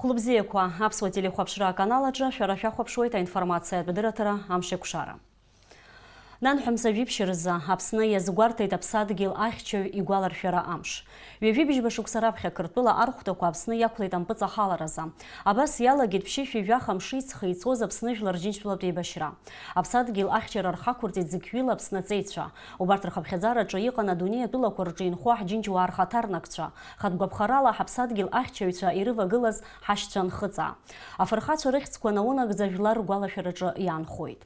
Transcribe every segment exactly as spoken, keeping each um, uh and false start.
Лыбзиақәа, аԥсуа телехәаԥшра аканал аҿы шәара шәахәаԥшуеит аинформациатә дырраҭара Амшеикәшара. Нанҳәа мза жәиԥшь рзы Аԥсны иазгәарҭеит аԥсадгьыл ахьчаҩ игәаларшәара амш. Ҩажәи бжьба шықәса раԥхьа Қырҭтәыла архәҭақәа Аԥсны иақәлеит ампыҵахаларазы. Абас иалагеит ԥшьышәи жәаха мши ҵхы иҵоз Аԥсны Жәлар Рџьынџьтәылатә еибашьра. Аԥсадгьыл ахьчара рхақәырҵеит зықьҩыла Аԥсны аҵеицәа. Убарҭ рхыԥхьаӡараҿы иҟан адунеи атәылақәа рҿы инхо ҳџьынџьуаа рхаҭарнакцәа. Хатә гәаԥхарала ҳаԥсадгьыл ахьчаҩцәа ирывагылаз ҳашьцәа нхыҵаа. Афырхацәа рыхьӡқәа наунагӡа жәлар ргәалашәараҿы иаанхоит.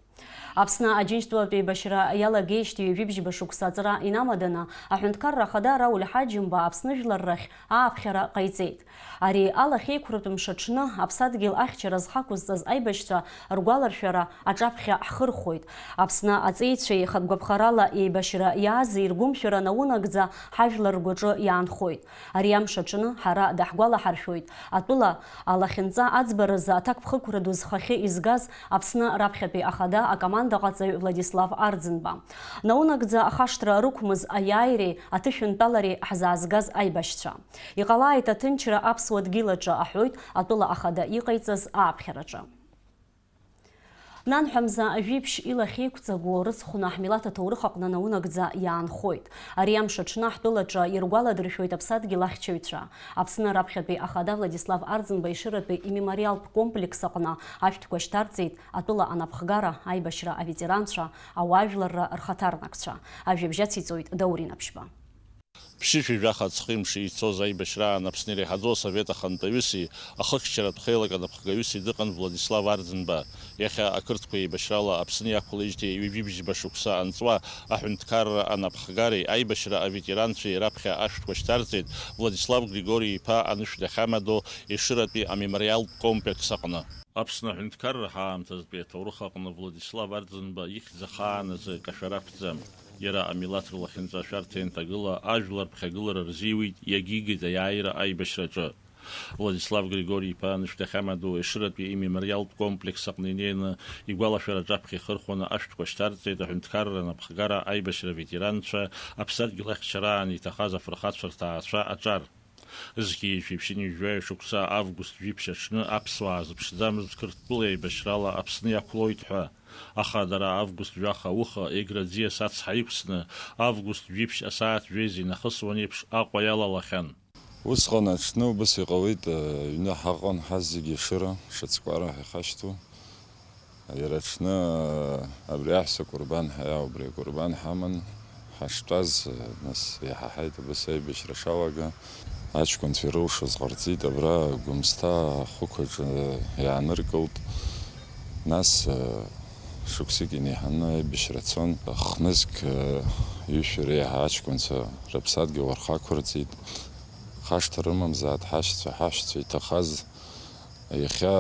Аԥсны Аџьынџьтәылатә еибашьра иалагеижьҭеи ҩажәи бжьба шықәса аҵра инамаданы, аҳәынҭқарра ахада Рауль Ҳаџьымба Аԥсны жәлар рахь ааԥхьара ҟаиҵеит. Ари алахьеиқәратә мшаҽны аԥсадгьыл ахьчара зхақәызҵаз аибашьцәа ргәаларшәара аҿаԥхьа ҳхырхәоит. Аԥсны аҵеицәеи хатә гәаԥхарала еибашьра иаази ргәымшәара наунагӡа ҳажәлар ргәаҿы иаанхоит. Ари амш аҽны ҳара даҳгәалаҳаршәоит атәыла алахьынҵа аӡбаразы аҭакԥхықәра ду зхахьы изгаз Аԥсны раԥхьатәи ахада акомандаҟаҵаҩ Владислав Арӡынба. Наунагӡа ахашҭра рықәмыз аиааиреи аҭышәынтәалареи ҳзаазгаз аибашьцәа. Иҟалааит аҭынчра аԥсуа дгьылаҿы, аҳәоит атәыла ахада иҟаиҵаз ааԥхьараҿы. Нанҳәа мза жәиԥшь илахьеиқәҵаго рыцхәны ҳмилаҭ аҭоурых аҟны наунагӡа иаанхоит. Ари амш аҽны ҳтәылаҿы иргәаладыршәоит аԥсадгьыл ахьчаҩцәа. Аԥсны раԥхьатәи ахада Владислав Арӡынба Ешыратәи имемориалтә комплекс аҟны ашәҭқәа шьҭарҵеит атәыла анапхгара, аибашьра аветеранцәа, ауаажәларра рхаҭарнакцәа. Ажәабжь ациҵоит Даурен Аԥшьба. Ԥшьышәи жәаха ҵхи мши ицоз аибашьраан Аԥсны иреиҳаӡоу асовет ахантәаҩыси ахыхьчаратә хеилак анапхгаҩыси дыҟан Владислав Арӡынба. Иахьа ақырҭқәа еибашьрала Аԥсны иақәлеижьҭеи ҩажәи бжьба шықәса анҵуа аҳәынҭқарра анапхгареи аибашьра аветеранцәеи раԥхьа ашәҭқәа шьҭарҵеит Владислав Григори-иԥа анышә дахьамадоу Ешыратәи амемориалтә комплекс аҟны. Аԥсны аҳәынҭқарра ҳаамҭазтәи аҭоурых аҟны Владислав Арӡынба ихьӡ ахааназы кашәара ақәӡам. Иара амилаҭ рлахьынҵа ашәарҭа ианҭагыла, ажәлар рԥхьагылара рзиуит, иагьигеит аиааира аибашьраҿы. Владислав Григори-иԥа анышә дахьамадоу Ешыратәи имемориалтә комплекс аҟны инеины, игәалашәара аҿаԥхьа ихырхәаны ашәҭқәа шьҭарҵеит аҳәынҭқарра анапхгара аибашьра аветеранцәа, аԥсадгьыл ахьчараан иҭахаз афырхацәа рҭаацәа аҿар. Зқьи жәшәи ԥшьынҩажәи жәаҩа шықәса август жәиԥшь аҽны аԥсуаа зыԥшӡамыз Қырҭтәыла еибашьрала Аԥсны иақәлоит ҳәа. Аха дара август жәаха ауха Егра аӡиас ацҳа иқәсны, август жәиԥшь асааҭ жәеиза инахысуан еиԥш Аҟәа иалалахьан. Усҟан аҽны убас иҟалеит, аҩны ҳаҟан ҳазегьы Ешыра, Шацкәара ҳәа ихашьҭоу. Иара аҽны абри аҳәса акәырбан ҳәа, убри акәырбан ҳаман ҳаштәаз, нас иаҳаҳаит абас аибашьра шалага. Аҷкәынцәа ирылшоз ҟарҵеит, абра Гәымсҭа ахықәаҿы иааныркылт. Нас шықәсык инеиҳаны аибашьра цон. Хнызқь ҩышәи реиҳа аҷкәынцәа рыԥсадгьыл рхы ақәырҵеит. Хашҭа рымамзааит ҳашьцәа, ҳашьцәа иҭахаз. Иахьа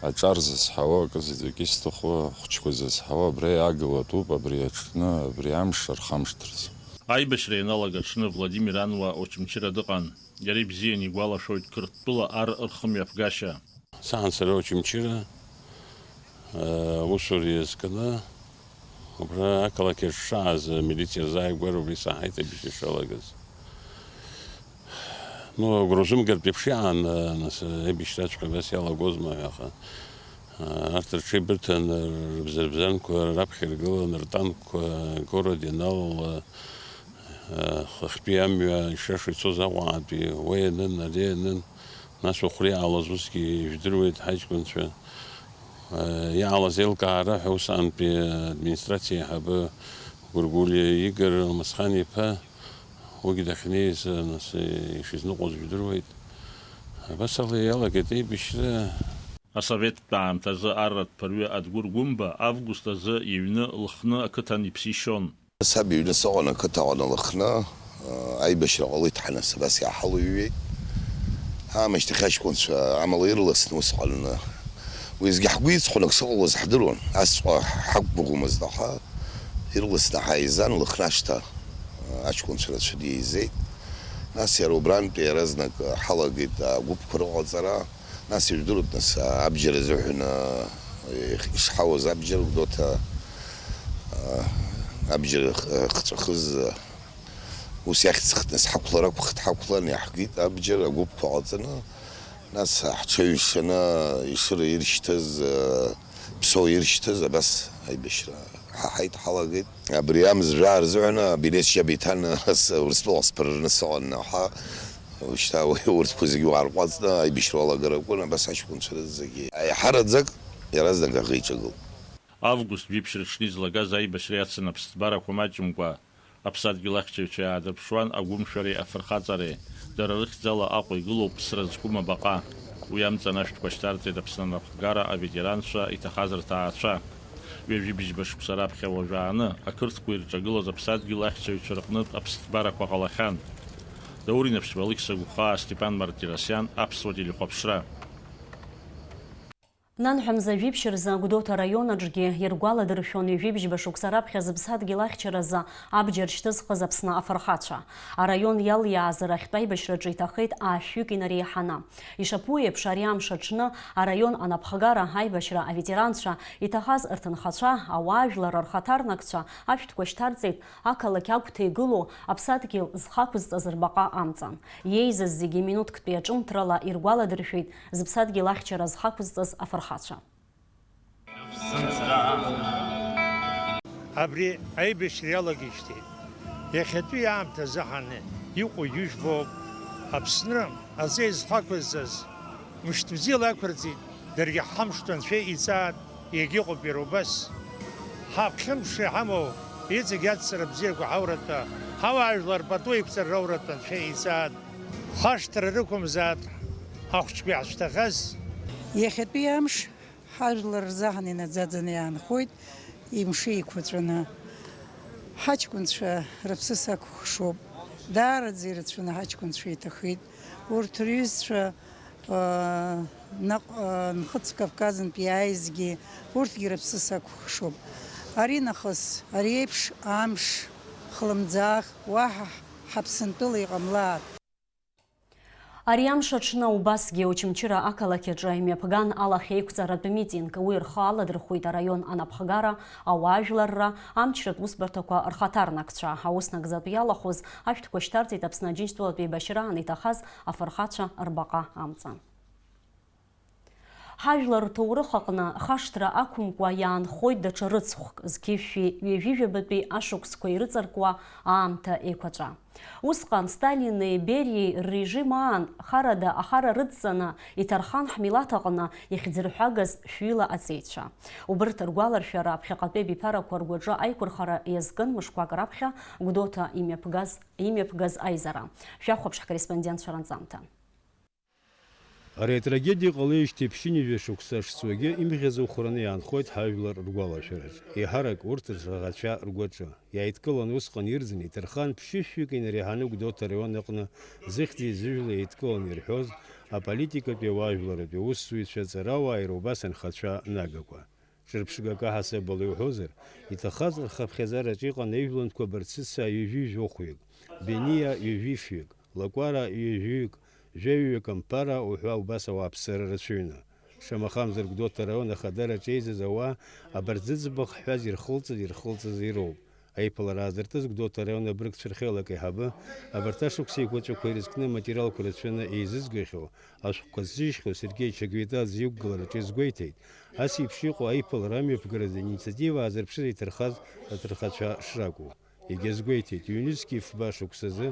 аҿар зызҳауа акы заҵәык исҭаху, ахәыҷқәа зызҳауа абра иаагылатәуп, абри аҽны, абри амш рхамышҭырц. Аибашьра ианалага аҽны Владимир Ануа Очамчыра дыҟан. Иара ибзианы игәалашәоит Қырҭтәыла ар рхымҩаԥгашьа. Саан сара Очамчыра, э, усура иазкны, Убра ақалақь аҿы шааз, амилициа рзааигәара убра исаҳаит аибашьра ишалагаз. Ну, агәра узымгартә еиԥш иаан, нас, аибашьраҵәҟьа абас иалагозма ҳәа, аха, арҭ рҽеибырҭан, рыбзарбзанқәа раԥхьа иргылан, ртанкқәа агород ианалала, хыхьтәи амҩа ишиашоу ицоз Аҟәаҟатәи уа ианын, ари ианын, нас Ухәра иҟалаз усгьы ижәдыруеит ҳаҷкәынцәа. Иҟалаз еилкаара ҳәа усҟантәи администрациа аиҳабы Гәыргәлиа Игор Алмасхан-иԥа, уигьы дахьнеиз, нас, ишизныҟәоз жәдыруеит. Абас ала иалагеит аибашьра. Асоветтә аамҭазы арратә ԥырҩы Адгәыр Гәымба август азы иҩны Лыхны ақыҭан иԥсишьон. Саб иҩны сыҟан ақыҭа аҟны Лыхны, аибашьра ҟалеит ҳәа нас абас иааҳалыҩҩит. Аамышьҭахь аҷкәынцәа амала ирласны усҟан, уеизгьы ҳгәы иҵхон ак сыҟалоз ҳдыруан, асҵәҟьа ҳақәгәыӷуамызт, аха ирласны ҳаизан Лыхны ашҭа, аҷкәынцәа рацәаны еизеит. Нас иара убрантәи иаразнак ҳалагеит агәыԥқәа рыҟаҵара. Нас ижәдыруеит, нас, абџьар азыҳәан, ишҳауаз абџьар, Гәдоуҭа, абџьар хҵәахыз, ус иахьӡхт, нас ҳақәлар акәхт, ҳақәлан, иаҳгеит абџьар, агәыԥқәа ҟаҵаны, Нас ҳҽеиҩшаны Ешыра иршьҭыз, э, Ԥсоу иршьҭыз абас аибашьра ҳаҳаит, ҳалагеит. Абри амза жәаа рзыҳәан абилеҭ шьап иҭан, ас Урыстәыла сԥырраны сыҟан, аха уажәшьҭа уи урҭқәа зегьы уаарҟәаҵны аибашьра уалагар акәын, абас аҷкәынцәа рызегьы аиҳараӡак иаразнак аӷа иҿагылт. Август жәиԥшь рыҽны излагаз аибашьра иацын аԥсҭбарақәа маҷымкәа, аԥсадгьыл ахьчаҩцәа иаадырԥшуан агәымшәареи афырхаҵареи, дара рыхьӡала Аҟәа игылоуп ԥсра зқәым абаҟа. Уи амҵан ашәҭқәа шьҭарҵеит Аԥсны анапхгара аветеранцәа иҭахаз рҭаацәа. Ҩажәи бжьба шықәса раԥхьа уажәааны, ақырҭқәа ирҿагылаз аԥсадгьыл ахьчаҩцәа рҟнытә аԥсҭбарақәа ҟалахьан. Даур Инаԥшьба, Алықьса Гәхаа, Степан Мартиросиан, Аԥсуа телехәаԥшра. Нанҳәа мза жәиԥшь рзы Гәдоуҭа араион аҿгьы иргәаладыршәон ҩажәи бжьба шықәса раԥхьа зыԥсадгьыл ахьчаразы абџьар шьҭызхыз Аԥсны афырхацәа. Араион иалиааз рахьтә аибашьраҿы иҭахеит аашәҩык инареиҳаны. Ишаԥу еиԥш, ари амш аҽны араион анапхгара, аибашьра аветеранцәа, иҭахаз рҭынхацәа, ауаажәлар рхаҭарнакцәа ашәҭқәа шьҭарҵеит ақалақь агәҭа игылоу аԥсадгьыл зхы ақәызҵаз рбаҟа амҵан. Иеизаз зегьы минуҭктәи аҿымҭрала иргәаладыршәеит зыԥсадгьыл ахьчара зхы ақәызҵаз афырхацәа. Абри аибашьра иалагеижьҭеи иахьатәи аамҭазы ҳаны иҟоу ижәбоуп. Аԥсны аҵеи зхы ақәызҵаз мышьҭ бзиала ақәырҵеит, даргьы ҳамшҭ анцәа иҵаат, иагьыҟоуп иара убас. Ҳаԥхьымш иҳамоу иҵегь ацҵара бзиақәа ҳауратәа, ҳауаажәлар пату еиқәҵара рауратәа анцәа иҵаат, хашҭра рықәымзаат, ахәыҷқәа иаҳцәҭахаз. Иахьатәи амш ҳажәлар рзаҳан инаӡаӡаны иаанхоит, имши еиқәаҵәаны. Ҳаҷкәынцәа рыԥсы сакәыхшоуп, даараӡа ирацәаны ҳаҷкәынцәа иҭахеит. Урҭ рҩызцәа, аа, наҟ-, аа, Нхыҵ Кавказынтә иааизгьы, урҭгьы рыԥсы сакәыхшоуп. Ари нахыс, ари еиԥш амш хлымӡаах уаҳа ҳаԥсынтәыла иҟамлааит. Ари амш аҽны убасгьы Очамчыра ақалақь аҿы имҩаԥган алахьеиқәҵаратә митинг. Уи рхы аладырхәит араион анапхгара, ауаажәларра, амчратә усбарҭақәа рхаҭарнакцәа. Аус нагӡатәы иалахәыз ашәҭқәа шьҭарҵеит Аԥсны Аџьынџьтәылатә еибашьраан иҭахаз афырхацәа рбаҟа амҵан. Ҳажәлар рҭоурых аҟны хашҭра ақәымкәа иаанхоит даҽа рыцхәк, зқьышәи ҩажәи жәабатәи ашықәсқәа ирыҵаркуа аамҭа еиқәаҵәа. Усҟан Сталини Бериеи ррежим аан харада ахара рыдҵаны иҭархан ҳмилаҭ аҟны ихьӡырҳәагаз шәҩыла аҵеицәа. Убырҭ ргәаларшәара аԥхьаҟатәи абиԥарақәа ргәаҿы аиқәырхара иазкын мышқәак раԥхьа Гәдоуҭа имҩаԥгаз, имҩаԥгаз аизара. Шәахәаԥш ҳкорреспондентцәа ранҵамҭа. Ари атрагедиа ҟалеижьҭеи ԥшьынҩажәа шықәса шцогьы имӷьаӡо хәраны иаанхоит ҳажәлар ргәалашәараҿ. Еиҳарак урҭ рҭынхацәа ргәаҿы. Иааидкылан усҟан ирӡын, иҭархан ԥшьышәҩык инареиҳаны Гәдоуҭа араион аҟны зыхьӡи зыжәлеи еидкыланы ирҳәоз аполитикатәи ауаажәларратәи аусзуҩцәа, ҵарауааи иара убас анхацәа нагақәа. Ҿырԥшыгак аҳасабала иуҳәозар, иҭахаз рхыԥхьаӡараҿ иҟан аижәлантәқәа Барцыца ҩажәи жәохәҩык, Бениа ҩажәи фҩык, Лакәара ҩажәиҩык, жәаҩаҩык Амԥара уҳәа убас ауааԥсыра рацәаҩны. Шамахамзар, Гәдоуҭа араион ахадараҿ еизаз ауаа абарҭ зыӡбахә ҳҳәаз ирхылҵыз, ирхылҵыз ироуп. Аиԥылара аазыртыз Гәдоуҭа араион абыргцәа рхеилак аиҳабы, абарҭ ашықәс еиқәаҵәақәа ирызкны аматериалқәа рацәаны еизызгахьоу, ашәҟәқәа ззыжьхьоу Сергеи Чагветаӡе иқәгылараҿы иазгәеиҭеит, ас еиԥш иҟоу аиԥылара амҩаԥгаразы аинициатива аазырԥшыз иҭархаз аҭынхацәа шракәу. Егьазгәеиҭеит, ҩнызқьи фба шықәсазы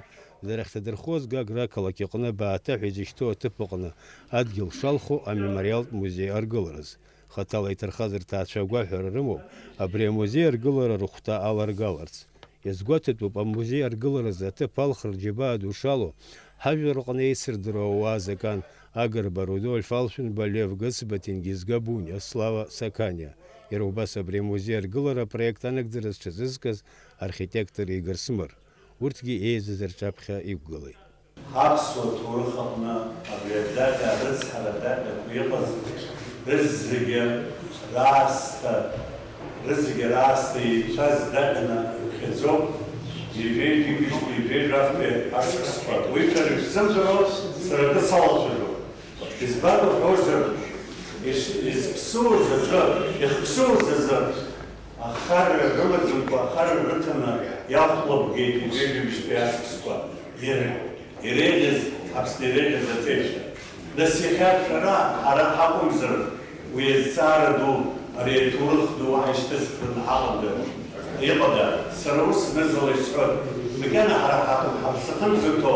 дара ахьҭадырхоз Гагра ақалақь аҟны Бааҭа ҳәа изышьҭоу аҭыԥ аҟны адгьыл шалху амемориалтә музеи аргылараз. Хаҭала иҭархаз рҭаацәа агәаҳәара рымоуп абри амузеи аргылара рыхәҭа аларгаларц. Иазгәаҭатәуп, амузеи аргыларазы аҭыԥ алхра рџьабаа ду шалоу, ҳажәлар рҟны еицырдыруа ауаа Закан Агрба, Рудольф Алшәынба, Лев Гыцба, Ҭенгиз Габуниа, Слава Саканиа. Иара убас абри амузеи аргылара апроект анагӡара зҽазызкыз архитектор Игор Смыр. Урҭгьы еизаз рҿаԥхьа иқәгылеит. Аԥсуа ҭоурых аҟны абри адаҟьа рыцҳара адаҟьақәа иҟаз рызегьы раасҭа, рызегьы раасҭа еицәаз даҟьаны иԥхьаӡоуп, ҩажәи жәибжьтәи, ҩажәи жәафтәи ашықәсқәа. Уи шәара ишәзымдыруа, сара акы салацәажәоит. Избан уҳәозар, иш-, изԥсуаз азы, ихԥсуаз азы, ахара рымаӡамкәа, ахара рыҭаны иахәлабгеит ҩажәи жәибжьтәи ашықәсқәа. Ир-, иреиӷьыз, Аԥсны иреиӷьыз аҵеицәа. Нас иахьа шәара ара ҳакәымзар, уи азҵаара ду, ари аҭоурых ду ҳаишьҭызхраны ҳаҟамда? Иҟада? Сара ус зны-зынла исҳәоит, макьана ҳара ҳа-, ҳаԥсахы нзырҭо,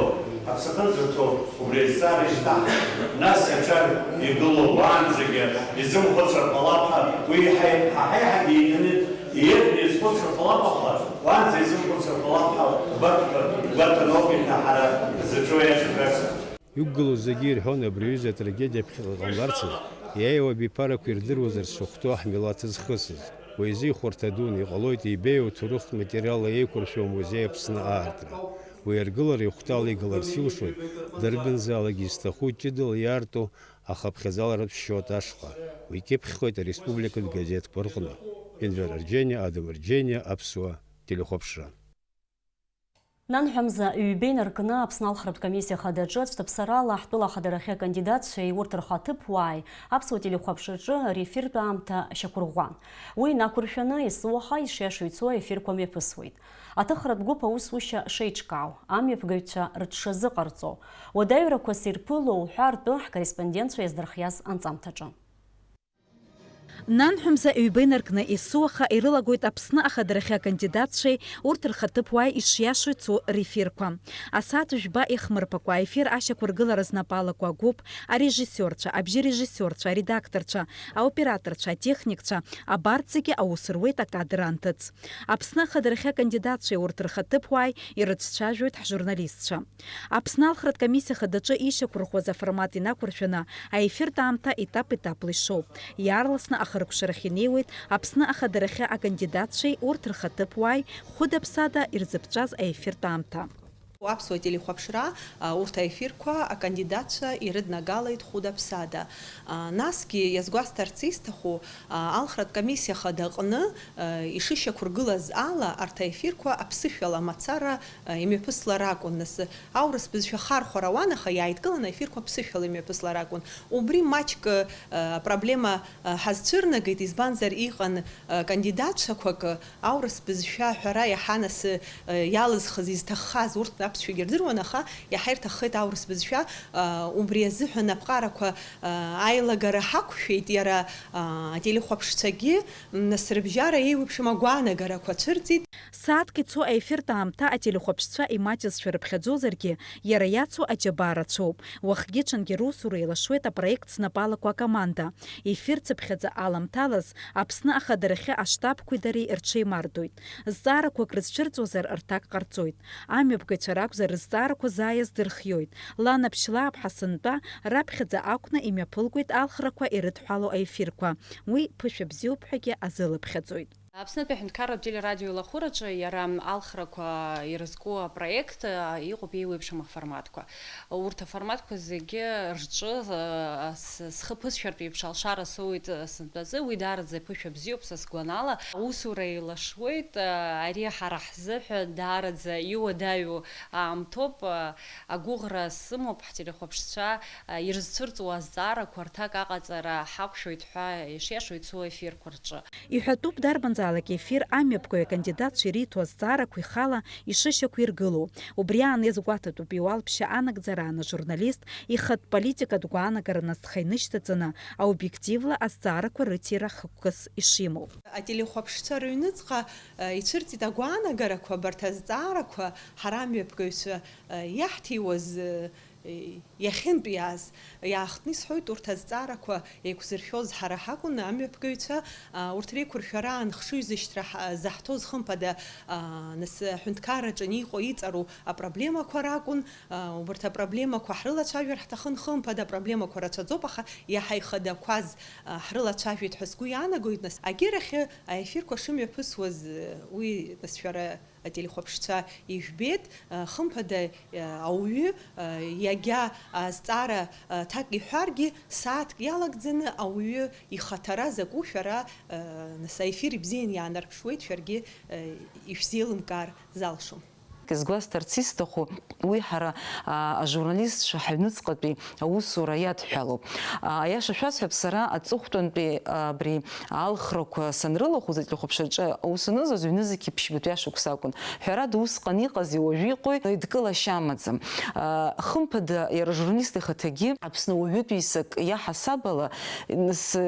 ҳаԥсахы нзырҭо убри азҵаара ишьҭаҳхып. Нас аҿар игылоу уаанӡагьы изымхәыцыр ҟалап ҳәа, уи ҳа-, ҳа-, ҳаиҳагьы ииҭаны, иеиӷьны изхәыцыр ҟалап, аха уаанӡа изымхәыцыр ҟалап ҳәа гәаҭ-, гәаҭаноуп иахьа ҳара ҳзаҿу аиаша шәасҳәап. Иқәгылоу зегьы ирҳәон абри аҩыза атрагедиа ԥхьаҟа иҟамларц азы, иааиуа абиԥарақәа ирдыруазар зҽахәҭоу ҳмилаҭ зхысыз. Уи азы ихәарҭа дуун, иҟалоит, ибеиоу ҭоурыхтә материалла еиқәыршәоу амузеи Аԥсны аартра. Уи аргылара ихәҭала игаларц илшоит, дарбанзаалак изҭаху ҷыдала иаарту ахыԥхьаӡаларатә счиот ашҟа. Уи кьыԥхьхоит ареспубликатә газеҭқәа рҟны. Енвер Арџьениа, Адам Арџьениа, Аԥсуа телехәаԥшра. Нанҳәа мза ҩба инаркны Аԥсны алхратә комиссиа хадаҿы ацәҭаԥсарала ҳтәыла ахадарахьы акандидатцәеи урҭ рхаҭыԥуааи аԥсуа телехәаԥшраҿы рефертә аамҭа шьақәырӷәӷәан. Уи инақәыршәаны, есуаха ишиашоу ицо аефирқәа мҩаԥысуеит. Аҭыхратә гәыԥ аусушьа шеиҿкаау, амҩаԥгаҩцәа рыҽшазыҟарҵо, уадаҩрақәас ирԥыло уҳәа ртәы ҳкорреспондентцәа иаздырхиаз анҵамҭаҿы. Нанҳәа мза ҩба инаркны, есуаха ирылагоит Аԥсны ахадарахьы акандидатцәеи урҭ рхаҭыԥуааи ишиашоу ицо рефирқәа. Асааҭ жәба ихмырԥакәа аефир ашьақәыргылара знапы алаку агәыԥ, арежиссиорцәа, абжьы режиссиорцәа, аредакторцәа, аоператорцәа, атехникцәа, абарҭ зегьы аус руеит акадр анҭыҵ. Аԥсны ахадарахьы акандидатцәеи урҭ рхаҭыԥуааи ирыцәцәажәоит ҳжурналистцәа. Аԥсны алхратә комиссиа хадаҿы ишьақәырӷәӷәаз аформат инақәыршәаны, аефиртә аамҭа етап-етапла ишоуп. Иаарласны ахыркәшарахь инеиуеит Аԥсны ахадарахьы акандидатцәеи урҭ рхаҭыԥуааи хәыда-ԥсада ирзыԥҵәаз аефиртә аамҭа. Аԥсуа телехәаԥшра, а, урҭ аефирқәа акандидатцәа ирыднагалеит хәыда-ԥсада. А, насгьы иазгәасҭарц исҭаху, а, алхратә комиссиа хадаҟны, а, ишышьақәыргылаз ала, арҭ аефирқәа аԥсышәала мацара, а, имҩаԥыслар акәын. Нас аурыс бызшәа хархәара ауан, аха иааидкыланы аефирқәа ԥсышәала имҩаԥыслар акәын. Убри маҷк, а, апроблема, а, ҳазцәырнагеит, избанзар иҟан, а, кандидатцәақәак, аурыс бызшәа аҳәара иаҳа нас, э, иалызхыз, изҭаххаз, урҭ аԥсшәагьы рдыруан, аха иаҳа ирҭаххеит аурыс бызшәа, э, убри азыҳәан аԥҟарақәа, э, аилагара ҳақәшәеит, иара, э, ателехәаԥшцәагьы, м, нас рыбжьара еиуеиԥшым агәаанагарақәа цәырҵит. Сааҭк ицо аефиртә аамҭа ателехәаԥшцәа имаҷызшәа рыԥхьаӡозаргьы, иара иацу аџьабаа рацәоуп. Уахгьы-ҽынгьы русура еилашуеит апроект знапы алаку акоманда. Ефир цыԥхьаӡа аламҭалаз, Аԥсны ахадарахьы аштабқәеи дареи рҽеимардоит. Зҵаарақәак рызцәырҵуазар, рҭак ҟарҵоит. Амҩаԥгаҩцәа ракәзар, рызҵаарақәа заа иаздырхиоит. Ланаԥшь-лааԥҳа сынтәа раԥхьаӡа акәны имҩаԥылгоит алхрақәа ирыдҳәалоу аефирқәа. Уи ԥышәа бзиоуп ҳәагьы азылыԥхьаӡоит. Аԥснытәи аҳәынҭқарратә телерадиоеилахәыраҿы иара алхрақәа ирызку апроект, а, иҟоуп еиуеиԥшым аформатқәа. Урҭ аформатқәа зегьы рҿы, а, с-, схы ԥысшәартә еиԥш алшара соуеит, а, сынтәазы. Уи даараӡа ԥышәа бзиоуп са сгәанала. Аусура еилашуеит, а, ари ҳара ҳзыҳәа даараӡа иуадаҩу аамҭоуп. А, агәыӷра сымоуп ҳтелехәаԥшцәа, а, ирызцәырҵуа азҵаарақәа рҭак аҟаҵара ҳақәшәоит ҳәа ишиашоу ицо ефирқәа рҿы. Иҳәатәуп, дарбанзаалак ефир амҩаԥгаҩ акандидатцәа ириҭо азҵаарақәа ихала ишышьақәиргылоу. Убри аан иазгәаҭатәуп иуалԥшьа анагӡараан ажурналист ихатә политикатә гәаанагараны азхәа инышьҭаҵаны, аобиективла азҵаарақәа рыҭира хықәкыс ишимоу. Ателехәаԥшцәа рыҩныҵҟа, э, ицәырҵит агәаанагарақәа, абарҭ азҵаарақәа ҳара амҩаԥгаҩцәа, э, иаҳҭиуаз, э, иахьынтәиааз иаахтны исҳәоит, урҭ азҵаарақәа еиқәзыршәоз ҳара ҳакәын, амҩаԥгаҩцәа, а, урҭ реиқәыршәараан хшыҩзышьҭра ҳа-, заҳҭоз, хымԥада, а, нас аҳәынҭқарраҿы иҟоу иҵару апроблемақәа ракәын, а, убарҭ апроблемақәа ҳрылацәажәар ҳҭахын, хымԥада, апроблемақәа рацәаӡоуп, аха иаҳа ихадақәаз, а, ҳрылацәажәеит ҳәа сгәы иаанагоит, нас, агьырахьы аефирқәа шымҩаԥысуаз, уи, нас, шәара ателехәаԥшцәа ижәбеит, хымԥада, ауаҩы, иагьа азҵаара аҭак иҳәаргьы, сааҭк иалагӡаны ауаҩы ихаҭара закәу шәара, нас, аефир ибзиан иаанарԥшуеит, шәаргьы ишәзеилымкаар залшом. Изгәасҭарц исҭаху, уи ҳара, а, ажурналистцәа ҳаҩныҵҟатәи аусура иадҳәалоуп. А, аиаша шәасҳәап, сара аҵыхәтәантәи, а, абри алхрақәа санрылахәыз ателехәаԥшраҿы аус анызуаз ҩнызқьи ԥшьбатәи ашықәс акәын. Ҳәарада, усҟан иҟази уажәы иҟои еидкылашьа амаӡам. А, хымԥада, иара ажурналист ихаҭагьы Аԥсны уаҩытәыҩсак иаҳасаб ала, с-,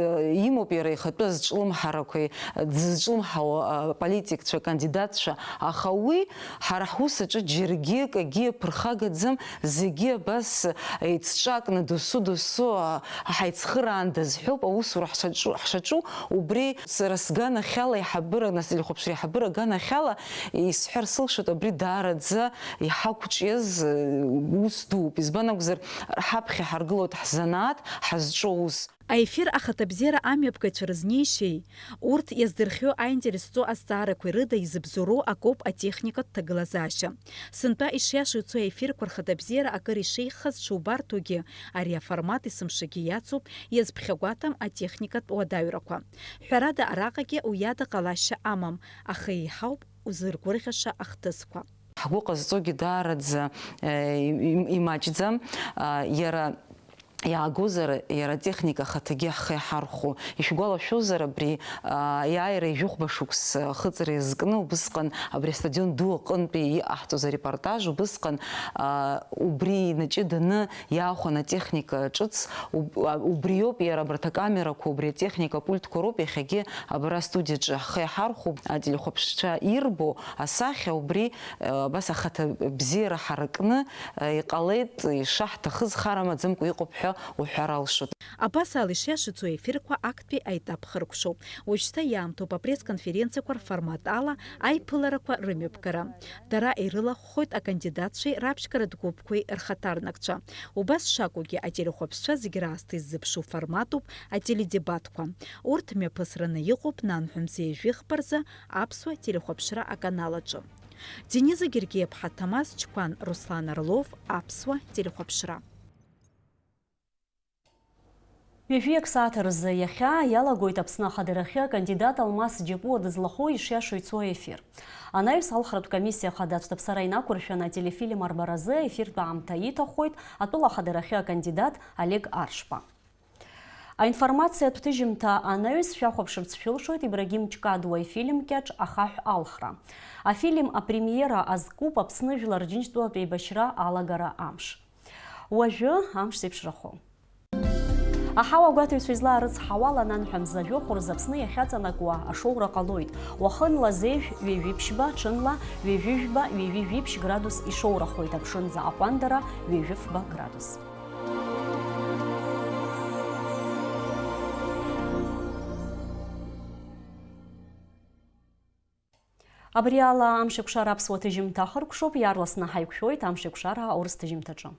имоуп иара ихатәы азҿлымҳарақәеи, дзызҿлымҳауа, а, политикцәа, кандидатцәа, аха уи ҳара ҳус аҿы џьаргьы акгьы иаԥырхагаӡам, зегьы абас еицҿакны досу-досу, а, ҳаицхыраандаз ҳәоуп аусура ҳшаҿу, ҳшаҿу. Убри сара сганахьала аиҳабыра, нас ателехәаԥшра аиҳабыра аганахьала исҳәар сылшоит, абри даараӡа иҳақәҿиаз, э, ус дууп. Избан акәзар, ҳаԥхьа ҳаргылоит ҳзанааҭ, ҳазҿу аус. Аефир ахаҭабзиара амҩаԥгацәа рызнеишьеи, урҭ иаздырхиоу аинтерес зҵоу азҵаарақәеи рыда изыбзоуроу акоуп атехникатә ҭагылазаашьа. Сынтәа ишиашоу ицо аефирқәа рхаҭабзиара акыр ишеиӷьхаз шубарҭоугьы, ари аформат есымшагьы иацуп, иазԥхьагәаҭам атехникатә уадаҩрақәа. Ҳәарада, араҟагьы уи ада ҟалашьа амам, аха еиҳауп узыргәырӷьаша ахҭысқәа. Ҳгәы ҟазҵогьы даараӡа, э, им-, имаҷӡам, а, иара иаагозар, иара атехника ахаҭагьы ҳхы иҳархәо. Ишәгәалашәозар, абри, а, аиааира ҩажәихәба шықәса ахыҵра иазкны убысҟан абри астадион ду аҟынтәи иҟаҳҵоз арепортаж, убысҟан, а, убри инаҷыданы иаахәан атехника ҿыц, уб-, а, убриоуп иара абарҭ акамерақәа, убри атехника апультқәа роуп иахьагьы абра астудиаҿы ҳхы иҳархәо, ателехәаԥшцәа ирбо асахьа убри, а, абас ахаҭа бзиара ҳаракны, а, иҟалеит, ишаҳҭахыз хар амаӡамкәа иҟоуп ҳәа уҳәар алшоит. Абас ала ишиашаӡоу аефирқәа актәи аетап хыркәшоуп. Уажәшьҭа иаамҭоуп апресс-конференциақәа рформат ала аиԥыларақәа рымҩаԥгара. Дара ирылахәхоит акандидатцәеи раԥшьгаратә гәыԥқәеи рхаҭарнакцәа. Убас шакәугьы, ателехәаԥшцәа зегь раасҭа иззыԥшу форматуп ателедебатқәа. Урҭ мҩаԥысраны иҟоуп нанҳәа мза ҩажәи хԥа рзы аԥсуа телехәаԥшра аканал аҿы. Дениза Гергиаԥҳа, Ҭамаз Чқәан, Руслан Орлов, аԥсуа телехәаԥшра. Ҩажәиак сааҭ рзы иахьа иалагоит Аԥсны ахадарахьы акандидат Алмас Џьапуа дызлахәу ишиашоу ицо аефир. Анаҩс алхратә комиссиа хада ацәҭаԥсара инақәыршәаны ателефильм арбаразы аефиртә аамҭа иҭахоит атәыла ахадарахьы акандидат Олег Аршба. Аинформациатә ҭыжьымҭа анаҩс шәахәаԥшырц шәылшоит Ибрагим Ҷкадуа ифильм кьаҿ Ахаҳә алхра. Афильм апремиера азкуп Аԥсны Жәлар Џьынџьтәылатә еибашьра алагара амш. Уажәы амш зеиԥшрахо. Аҳауагәаҭаҩцәа излаарыцҳауала, нанҳәа мза жәохә рзы Аԥсны иахьаҵанакуа ашоура ҟалоит. Уахынла зежә ҩажәи ԥшьба, ҽынла ҩажәи жәба, ҩажәи жәиԥшь градус ишоурахоит, аԥшынӡа аҟәандара ҩажәи фба градус. Абри ала Амшеикәшара аԥсуа ҭыжьымҭа ахыркәшоуп, иаарласны ҳаиқәшәоит Амшеикәшара аурыс ҭыжьымҭаҿы.